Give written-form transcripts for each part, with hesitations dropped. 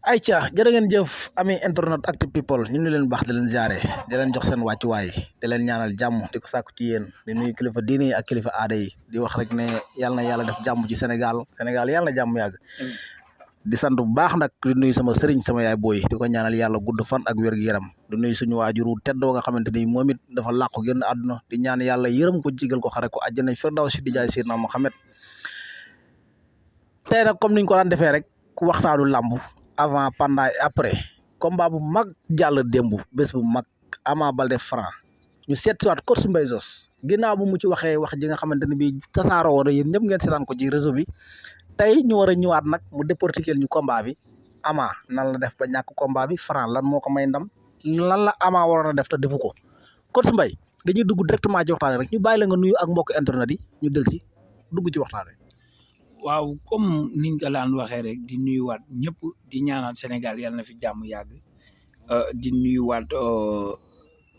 ayca jërë ngeen jëf ami internet actu people ñu ngi leen baax di leen ziare di leen jox seen wàccuwaay di leen ñaanal jàmm di ko sàkku ci yéen di nuyu kilifa diine yi ak kilifa aada yi di wax rek ne yàlla na yàlla def jàmm ci Sénégal yàlla na jàmm yàgg di sant bu baax nag di nuyu sama sëriñ sama yaay booy di ko ñaanal yàlla gudd fan ak wér-gu-yaram di nuyu suñu waajuru tedd nga xamante ni moom it dafa làqu génn àdduna di ñaan yàlla yërëm ko jigal ko xare ko àjjana firdawsi di jaay Seydina Mohamed tey nag comme niñ ko daan defee rek ku waxtaanu làmb avant pendant et après combat bu mag jàll démb bés bu mag Ama Baldé Franc ñu seetiwaat coach Mbaye Zoss ginnaaw bu mu ci waxee wax ji nga xamante ne bii tasaaroo woon yéen ñëpp ngeen seetaan ko ci réseau bi tey ñu war a ñëwaat nag mu décortiquer ñu combat bi Ama nan la def ba ñàkk combat bi Franc lan moo ko may ndam lan la Ama waroon a def te defu ko coach Mbaye dañuy dugg directement ci waxtaan rek ñu bàyyi la nga nuyu ak mbokk internet yi ñu del si dugg ci waxtaan rek. waaw comme niñ ko daan waxee rek di nuyuwaat ñëpp di ñaanal Sénégal yàlla na fi jàmm yàgg di nuyuwaat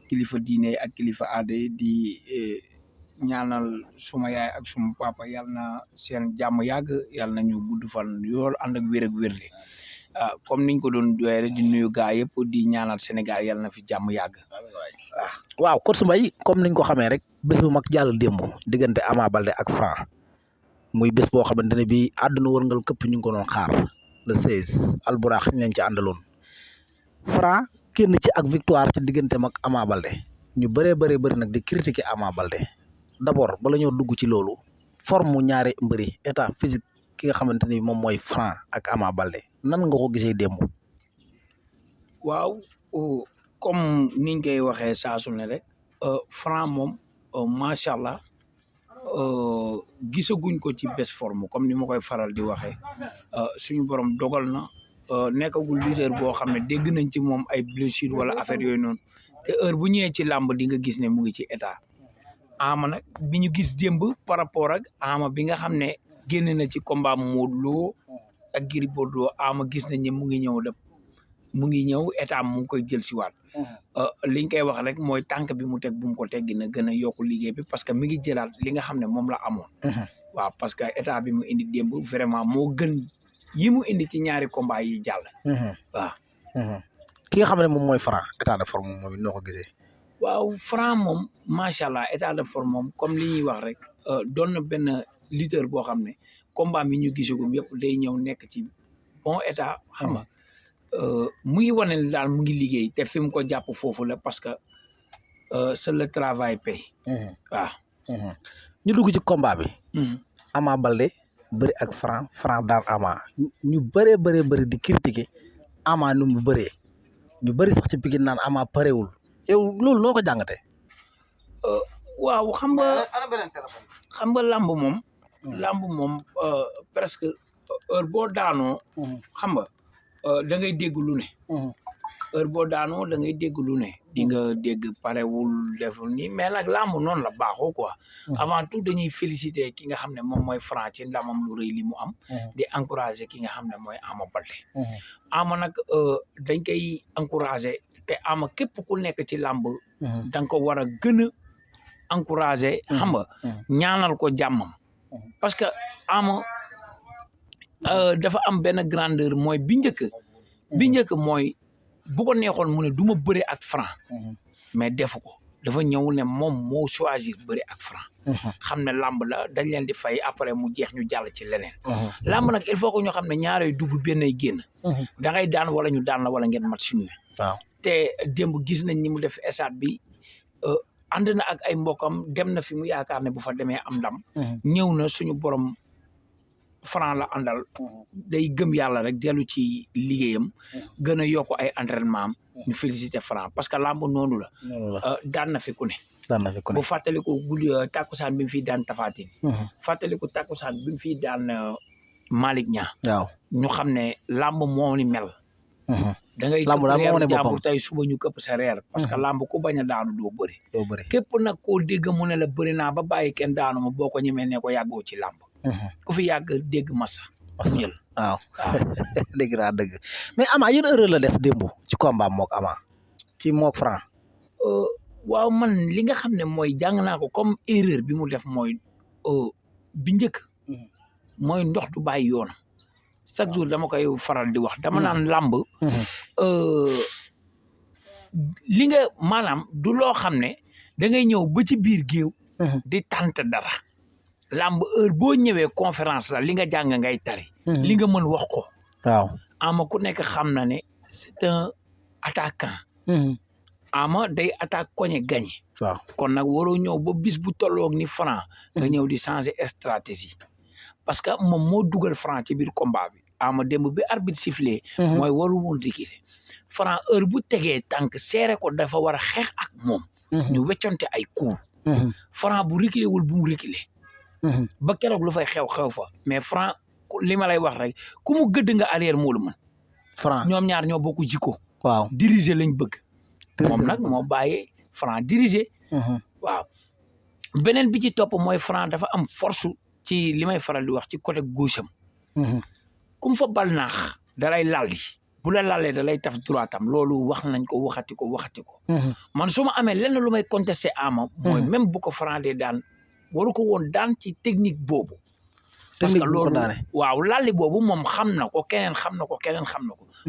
kilifa diine ak kilifa aada di ñaanal suma yaay ak suma papa yàlla na seen jàmm yàgg yàlla na ñu gudd fan yool ànd ak wér ak wérle comme niñ ko doon doyee rek di nuyu gaa yëpp di ñaanal Sénégal yàlla na fi jàmm yàgg waaw coach Mbaye comme niñ ko xamee rek bés bu mag jàll démb diggante Ama Baldé ak Franc muy bés boo xamante ne bii àdduna wërngal këpp ñu ngi ko doon xaar le 16 alburax ñu leen ci àndaloon Franc kenn ci ak victoire ci digganteem ak Ama Baldé ñu bëree bëri nag di critiquer Ama Baldé d'abord bala ñoo dugg ci loolu forme ñaari mbëri état physique ki nga xamante ni moom mooy Franc ak Ama Baldé nan nga ko gisee démb. waaw comme niñ koy waxee saa su ne rek Franc moom macha allah. gisaguñ ko ci best forme comme ni ma koy faral di waxee suñu borom dogal na nekkagul leader boo xam ne dégg nañ ci moom ay blessure wala affaire yooyu noonu te heure bu ñëwee ci làmb di nga gis ne mu ngi ci état Ama nag bi ñu gis démb par rapport ak Ama bi nga xam ne génn na ci combat Modou Lo ak Gris Bordeaux Ama gis nañ ne mu ngi ñëw état mu ngi koy jël si waat liñ koy wax rek mooy tànk bi mu teg bu mu ko teggi na gën a yokk liggéey bi parce que mi ngi jëlaat li nga xam ne moom la amoon waaw parce que état bi mu indi démb vraiment moo gën yi mu indi ci ñaari combat yi jàll waaw ki nga xam ne moom mooy Franc état de forme moom noo ko gisee waaw Franc moom macha allah état de forme moom comme li ñuy wax rek doon na benn lutteur boo xam ne combat mi ñu gisagum yëpp day ñëw nekk ci bon état xam nga mu ngi wane ne daal mu ngi liggéey te fi mu ko jàpp foofu la parce que c'est le travail paye waaw ñu dugg ci combat bi Ama Baldé bëri ak Franc daan Ama ñu bëri di critiquer Ama nu mu bëree ñu bëri sax ci Pikine naan Ama parewul yow loolu noo ko jàngatee waaw xam nga làmb moom presque heure boo daanoo xam nga da ngay dégg lu ne heure boo daanoo da ngay dégg lu ne di nga dégg parewul deful nii mais nag làmb noonu la baaxoo quoi avant tout dañuy féliciter ki nga xam ne moom mooy Franc ci ndamam lu rëy li mu am di encourager ki nga xam ne mooy Ama Baldé Ama nag dañ koy encourager te Ama képp ku nekk ci làmb da nga ko war a gën a encourager xam nga ñaanal ko jàmmam parce que Ama dafa am benn grandeur mooy bi njëkk mooy bu ko neexoon mu ne du ma bëre ak Franc mais defu ko dafa ñëw ne moom moo choisir bëre ak Franc xam ne làmb la dañ leen di fay après mu jeex ñu jàll ci leneen làmb nag il faut que ñu xam ne ñaarey dugg benn ay génn da ngay daan wala ñu daan la wala ngeen mat suñu waaw te démb gis nañ ni mu def stade bi ànd na ak ay mbokam dem na fi mu yaakaar ne bu fa demee am ndam ñëw na suñu borom Franc la àndal day gëm yàlla rek dellu ci liggéeyam gën a yokk ay entraînement am ñu féliciter Franc parce que làmb noonu la daan na fi ku ne bu fàttaliku guddi tàkkusaan bi mu fiy daan Tapha Tine fàttaliku tàkkusaan bi mu fiy daan Malick Niang waaw ñu xam ne làmb moo ni mel da ngay reer jàmbur tey suba ñu këpp sa reer parce que làmb ku bañ a daanu doo bëri képp nag koo dégg mu ne la bëri naa ba bàyyi kenn daanu ma boo ko ñemee ne ko yàggoo ci làmb ku fi yàgg dégg massa jël waaw dégg naa dëgg mais Ama yéen erreur la def démb ci combat mook Ama ci mook Franc waaw man li nga xam ne mooy jàng naa ko comme erreur bi mu def mooy bi njëkk mooy ndox du bàyyi yoonam chaque jour dama koy faral di wax dama naan làmb li nga maanaam du loo xam ne da ngay ñëw ba ci biir géew di tànt dara làmb heure boo ñëwee conférence la li nga jàng ngay tari li nga mën wax ko waaw Ama ku nekk xam na ne c'est un attaquant Ama day attaque koñe gagné waaw kon nag waroo ñëw ba bis bu tolloog ni Franc nga ñëw di changer stratégie parce que moom moo dugal Franc ci biir combat bi Ama démb bi arbitre sifflé mooy waru woon reculer Franc heure bu tegee tànk seere ko dafa war a xeex ak moom ñu weccante ay coups Franc bu reculer wul bu mu reculer ba keroog lu fay xew fa mais Franc li ma lay wax rek ku mu gëdd nga arrière moo la mën Franc ñoom ñaar ñoo bokk jikko waaw diriger lañ bëgg moom nag moo bàyyee Franc diriger waaw beneen bi ci topp mooy Franc dafa am force ci li may faral di wax ci côté gauche am kum fa bal naax dalay lalli bu la lalee da lay taf droite am loolu wax nañ ko waxati ko man su ma amee lenn lu may contesté Ama mooy même bu ko Franc de daan waru ko woon daan ci technique boobu parce que loolu waaw lalli boobu moom xam na ko keneen xam na ko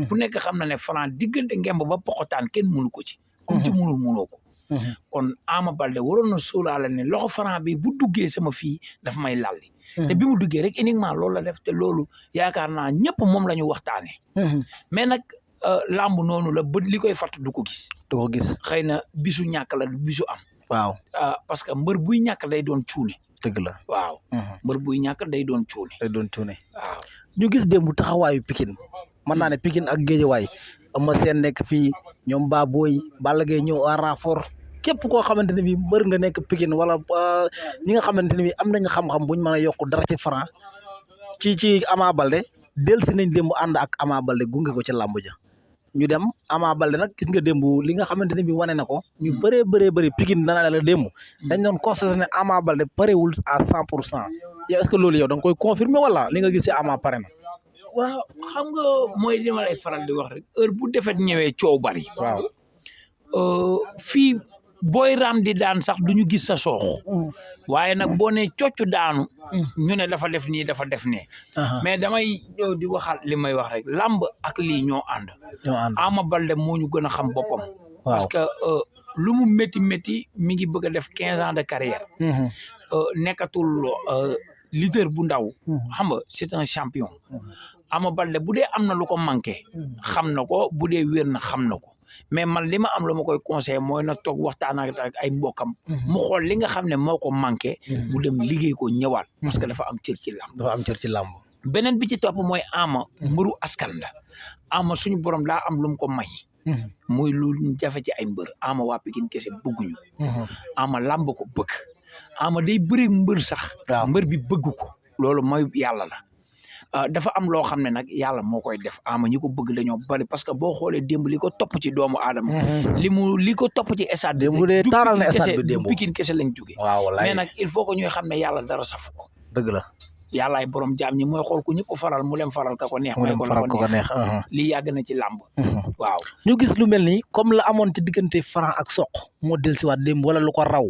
ku nekk xam na ne Franc diggante ngemb ba poxotaan kenn mënu ko ci comme ci mënoo ko kon Ama Baldé waroon na sóoraale ne loxo Franc bi bu duggee sama fii dafa may lalli te bi mu duggee rek uniquement loolu la def te loolu yaakaar naa ñëpp moom la ñu waxtaanee mais nag làmb noonu la bët li koy fatt du ko gis xëy na bisu ñàkk la bisu am waaw parce que mbër buy ñàkk day doon cuune dëgg la waaw mbër buy ñàkk day doon cuune waaw ñu gis démb taxawaayu Pikine mën naa ne Pikine ak Guédiawaye Eumeu Sène nekk fii ñoom Baboy Balla Gaye ñëw à renfort képp koo xamante ne bi mbër nga nekk Pikine wala ñi nga xamante ne bi am nañu xam-xam buñ mën a yokk dara ci Franc ci Ama Baldé del si nañ démb ànd ak Ama Baldé gunge ko ci làmb ja ñu dem Ama Baldé nag gis nga démb li nga xamante ne bi wane na ko ñu bëree Pikine dana la démb dañ doon constaté ne Ama Baldé parewul à 100% yow est-ce que loolu yow da nga koy confirmer wala li nga gis ci Ama pare na waaw xam nga mooy li ma lay faral di wax rek heure bu defet ñëwee coow bari waaw fii booy raam di daan sax duñu gis sa soox waaye nag boo ne cocc daanu ñu ne dafa def nii dafa def ne mais damay ñëw di waxal li may wax rek làmb ak lii ñoo ànd Ama Baldé moo ñu gën a xam boppam parce que lu mu métti mi ngi bëgg a def 15 ans de carrière nekkatul leader bu ndaw xam nga c'est un champion Ama Baldé bu dee am na lu ko manqué xam na ko bu dee wér na xam na ko mais man li ma am lu ma koy conseillé mooy na toog waxtaan ak ay mbokkam mu xool li nga xam ne moo ko manqué mu dem liggéey ko ñëwaat parce que dafa am cër ci làmb beneen bi ci topp mooy Ama mbëru askan la Ama suñu borom daa am lu mu ko may muy lu jafe ci ay mbër Ama waa Pikine kese bëgguñu Ama làmb ko bëgg Ama day bëri mbër sax mbër bi bëgg ko loolu mooy yàlla la dafa am loo xam ne nag yàlla moo koy def Ama ñi ko bëgg dañoo bari parce que boo xoolee démb li ko topp ci doomu aadama li ko topp ci stade bi taaral na stade bi démb Pikine kese lañ jóge mais nag il faut que ñuy xam ne yàlla dara safu ko dëgg la yàllaay borom jaam ñi mooy xool ku ñëpp faral mu leen faral ka ko neex mooy ko neex lii yàgg na ci làmb waaw ñu gis lu mel ni comme la amoon ci diggante Franc ak Sokh moo dellusiwaat démb wala lu ko raw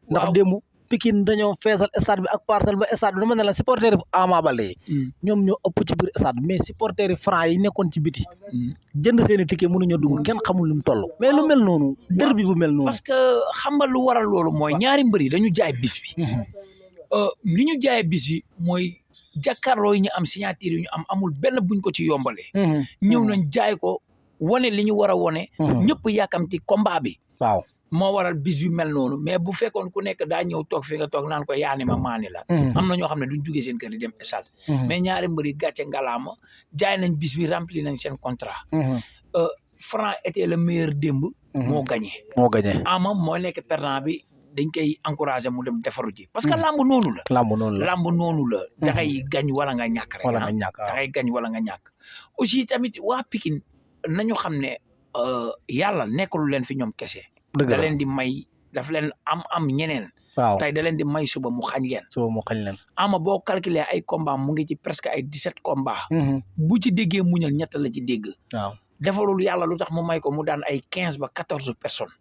ndax démb Pikine dañoo feesal stade bi ak Parcelles ba stade bi dama ne la supporter yi Ama Baldé ñoom ñoo ëpp ci biir stade bi mais supporter yi Franc yi nekkoon ci biti jënd seeni ticket mënuñoo dugg kenn xamul lu mu toll mais lu mel noonu derby bu mel noonu parce que xam nga lu waral loolu mooy ñaari mbër yi dañu jaay bis bi li ñu jaayee bis yi mooy jàkkaarloo yi ñu am signature yi ñu am amul benn buñ ko ci yombalee ñëw nañ jaay ko wane li ñu war a wane ñëpp yàkkamti combat bi waaw moo waral bis yu mel noonu mais bu fekkoon ku nekk daa ñëw toog fi nga toog naan ko yaani ma maani la am na ñoo xam ne duñ jugee seen kër di dem stade mais ñaari mbëri gàcce ngalaama jaay nañ bis bi rempli nañ seen contrat Franc était le meilleur démb moo gagné Ama moo nekk perdant bi dañ koy encouragé mu dem defaru ji parce que lamb noonu la da ngay gañ wala nga ñàkk rek da ngay gañ wala nga ñàkk aussi tamit waa Pikine nañu xam ne yàlla nekkul leen fi ñoom kese da leen di may daf leen am ñeneen tey da leen di may suba mu xañ leen Ama boo calculer ay combat mu ngi ci presque ay 17 combat bu ci déggee muñal ñett la ci dégg defalul yàlla lu tax mu may ko mu daan ay 15 ba 14 personnes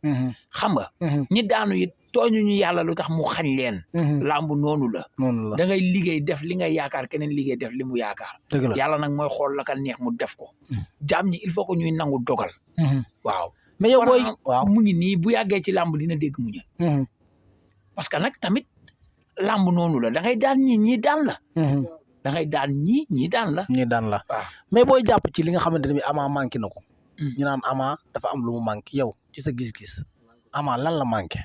xam nga ñi daanu it tooñuñu yàlla lu tax mu xañ leen làmb noonu la da ngay liggéey def li ngay yaakaar keneen liggéey def li mu yaakaar yàlla nag mooy xool la ka neex mu def ko jaam ñi il faut que ñuy nangu dogal waaw mais yow booy waaw mu ngi nii bu yàggee ci làmb dina dégg mu ñëw parce que nag tamit làmb noonu la da ngay daan ñii daan la da ngay daan ñii daan la waaw mais booy jàpp ci li nga xamante ne bi Ama manqué na ko ñu naan Ama dafa am lu mu manqué yow ci sa gis-gis Ama lan la manqué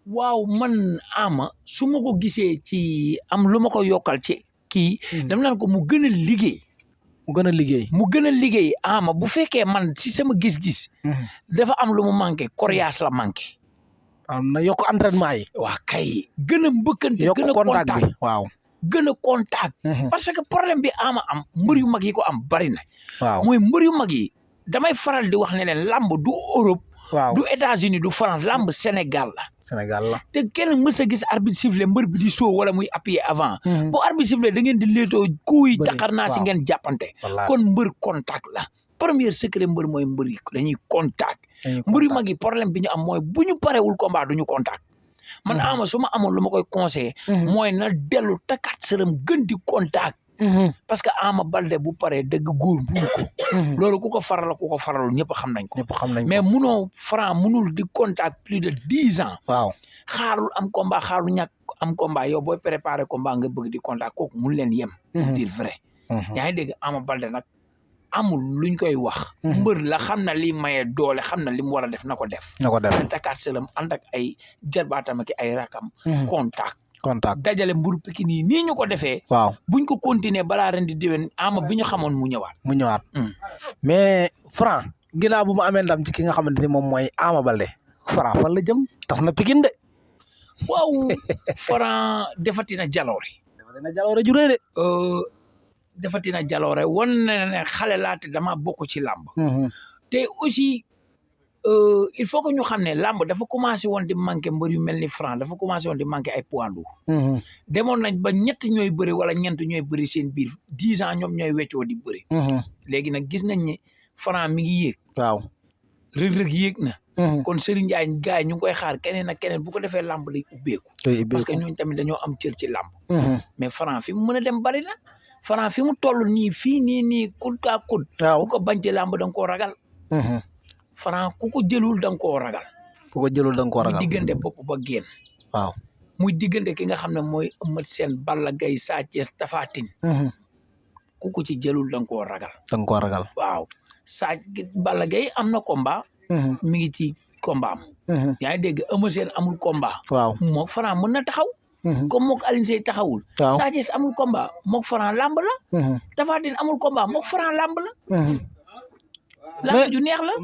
waaw man Ama su ma ko gisee ci am lu ma ko yokkal ci kii dama naan ko mu gën a liggéey mu gën a liggéey Ama bu fekkee man si sama gis-gis dafa am lu mu manqué coriace la manqué na yokk entraînement yi waa kay gën a mbëkkante yokk gën a contact contact bi waaw gën a contact parce que problème bi Ama am mbër yu mag yi ko am bari na waaw mooy mbër yu mag yi damay faral di wax ne leen lamb du Europe waaw du États-Unis du France lamb Sénégal la te kenn mës a gis arbitre sifflé mbër bi di soo wala muy appuyer avant bu arbitre sifflé da ngeen di leetoo kuuy taxar naa si ngeen jàppante kon mbër contact la premier secret mbër mooy mbër yi dañuy contact mbër yu mag yi problème bi ñu am mooy bu ñu parewul combat du ñu contact man Ama su ma amoon lu ma koy conseillé mooy na dellu takkaat sërëm gën di contact parce que Ama Baldé bu paree dëgg góor buñu ko loolu ku ko faral ku ko faralul ñëpp xam nañ ko mais munoo Franc munul di contact plus de 10 ans waaw xaarul am combat xaarul ñàkk am combat yow booy préparé combat nga bëgg di contact kooku mun leen yem pour dire vrai yaa ngi dégg Ama Baldé nag amul luñ koy wax mbër la xam na li maye doole xam na li mu war a def na ko def na takkaat sëlam ànd ak ay jarbaatam ak ay rakam contact dajale mburu Pikine yi nii ñu ko defee waaw buñ ko continuer balaa ren di déwén Ama bi ñu xamoon mu ñëwaat mais Franc ginnaaw bu mu amee ndam ci ki nga xamante ni moom mooy Ama Baldé Franc fan la jëm tas na Pikine de waaw Franc defatina jaloore ju rëy de defatina jaloore wan na ne xale laate dama bokk ci làmb te aussi il faut que ñu xam ne làmb dafa commencé woon di manqué mbër yu mel ni Franc dafa commencé woon di manqué ay poids lourd demoon nañ ba ñett ñooy bëri wala ñeent ñooy bëri seen biir 10 ans ñoom ñooy weccoo di bëri léegi nag gis nañ ne Franc mi ngi yéeg waaw rëg-rëg yéeg na kon Serigne Ndiaye gars yi ñu ngi koy xaar keneen ak keneen bu ko defee làmb lay ubbeeku parce que ñooñu tamit dañoo am cër ci làmb mais Franc fi mu mën a dem bari na Franc fi mu toll nii fii nii kud kaa kud ku ko bañ ci làmb da nga koo ragal Franc ku ko jëlul da nga koo ragal muy diggante bopp ba génn waaw muy diggante ki nga xam ne mooy Eumeu Sène Balla Gaye Sa Thiès Tapha Tine ku ko ci jëlul da nga koo ragal waaw Balla Gaye am na combat mi ngi ci combat am yaa ngi dégg Eumeu Sène amul combat waaw mook Franc mën na taxaw comme mook Alioune Seye taxawul Sa Thiès amul combat mook Franc lamb la Tapha Tine amul combat mook Franc lamb la lamb ju neex la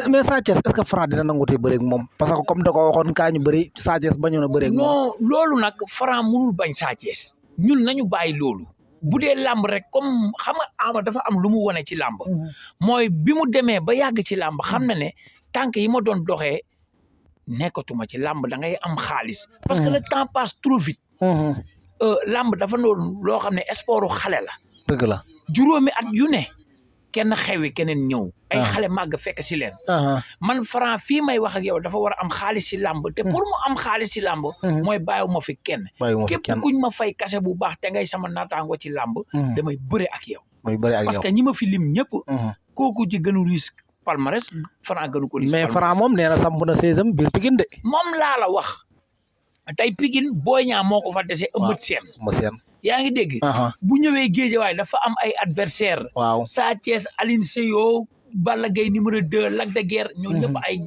mais Sa Thiès est-ce que Franc dina nangutee bëre ak moom parce que comme da ko waxoon kaa ñu bëri Sa Thiès bañoon a bëre ak moom non loolu nag Franc mënul bañ Sa Thiès ñun nañu bàyyi loolu bu dee làmb rek comme xam nga Ama dafa am lu mu wane ci làmb mooy bi mu demee ba yàgg ci làmb xam na ne tànk yi ma doon doxee nekkatuma ci làmb da ngay am xaalis parce que le temps passe trop vite làmb dafa noonu loo xam ne sportu xale la dëgg la juróomi at yu ne kenn xewi keneen ñëw ay xale màgg fekk si leen man Franc fii may wax ak yow dafa war a am xaalis si làmb te pour mu am xaalis si làmb mooy bàyyiwuma fi kenn képp kuñ ma fay kase bu baax te ngay sama naataango ci làmb damay bëre ak yow parce que ñi ma fi lim ñëpp kooku ci gënu riis palmarès Franc gënu ko riis mais Franc moom nee na samp na saisam biir Pikine de moom laa la wax tey Pikine Boy Niang moo ko fa dese Eumeu Sène yaa ngi dégg bu ñëwee Guédiawaye dafa am ay adversaire waaw Sa Thiès Alioune Seye Balla Gaye numéro 2 Lac de Guiers ñoo ñëpp ay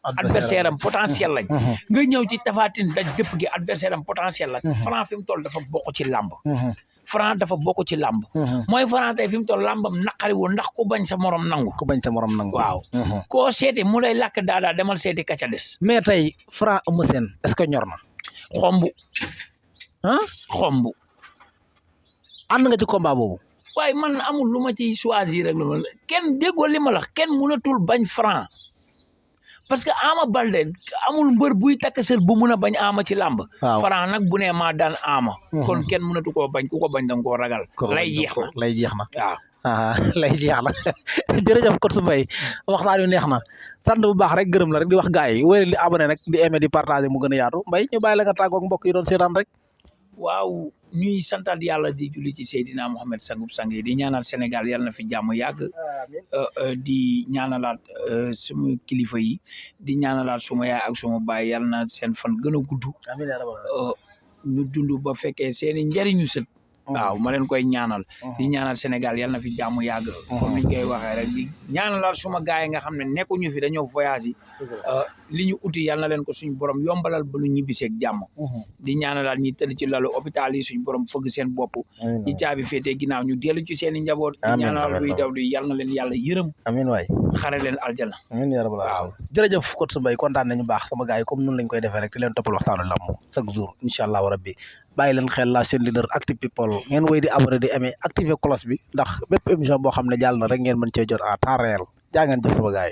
adversaire am potentiel lañ nga ñëw ci Tapha Tine daj dëpp gi adversaire am potentiel la Franc fi mu toll dafa bokk ci làmb Franc dafa bokk ci làmb mooy Franc tey fi mu toll làmbam naqariwul ndax ku bañ sa morom nangu waaw koo seeti mu lay làkk daadaa demal seeti ka ca des mais tey Franc Eumeu Sène est-ce que ñor na xomb ànd nga ci combat boobu waaye man amul lu ma ciy choisir rek lu kenn déggoo li ma la kenn mënatul bañ Franc parce que Ama Baldé amul mbër buy takk sër bu mun a bañ Ama ci làmb Franc nag bu ne maa daan Ama kon kenn mënatu koo bañ ku ko bañ danga koo ragal lay jeex na waaw lay jeex na jërëjëf coach Mbaye waxtaan wi neex na sant bu baax rek gërëm la rek di wax gars yi wéy di abonné rek di aimer di partager mu gën a yaatu Mbaye ñu bàyyi la nga tàggoog mbokk yi doon seetaan rek. waaw ñuy santaat yàlla di julli ci Seydina Mohamed sangub sang yi di ñaanal Sénégal yàlla na fi jàmm yàgg di ñaanalaat suma kilifa yi di ñaanalaat suma yaay ak suma baay yàlla na seen fan gën a gudd ñu dund ba fekkee seeni njëriñu sët waaw ma leen koy ñaanal di ñaanal Sénégal yàlla na fi jàmm yàgg comme niñ koy waxee rek di ñaanalaat suma gaay yi nga xam ne nekkuñu fi dañoo voyage yi li ñu uti yàlla na leen ko suñu borom yombalal ba nu ñibbiseeg jàmm di ñaanalaat ñi tëdd ci lalu hôpital yi suñu borom fëgg seen bopp ñi caabi féetee ginnaaw ñu dellu ci seen i njaboot di ñaanalaat luy daw di yàlla na leen yàlla yërëm amiin waay xare leen aljana amiin yaa rabbal waaw jërëjëf coach Mbaye kontaan nañu baax sama gaay yi comme noonu lañ koy defee rek di leen toppal waxtaanu lamb chaque jour incha allahu rabbi bàyyi leen xel la seen leader Active People ngeen wéy di abonné di aimer activer cloche bi ndax bépp émission boo xam ne jàll na rek ngeen mën cee jot en temps réel jaa ngeen jëf sama gaay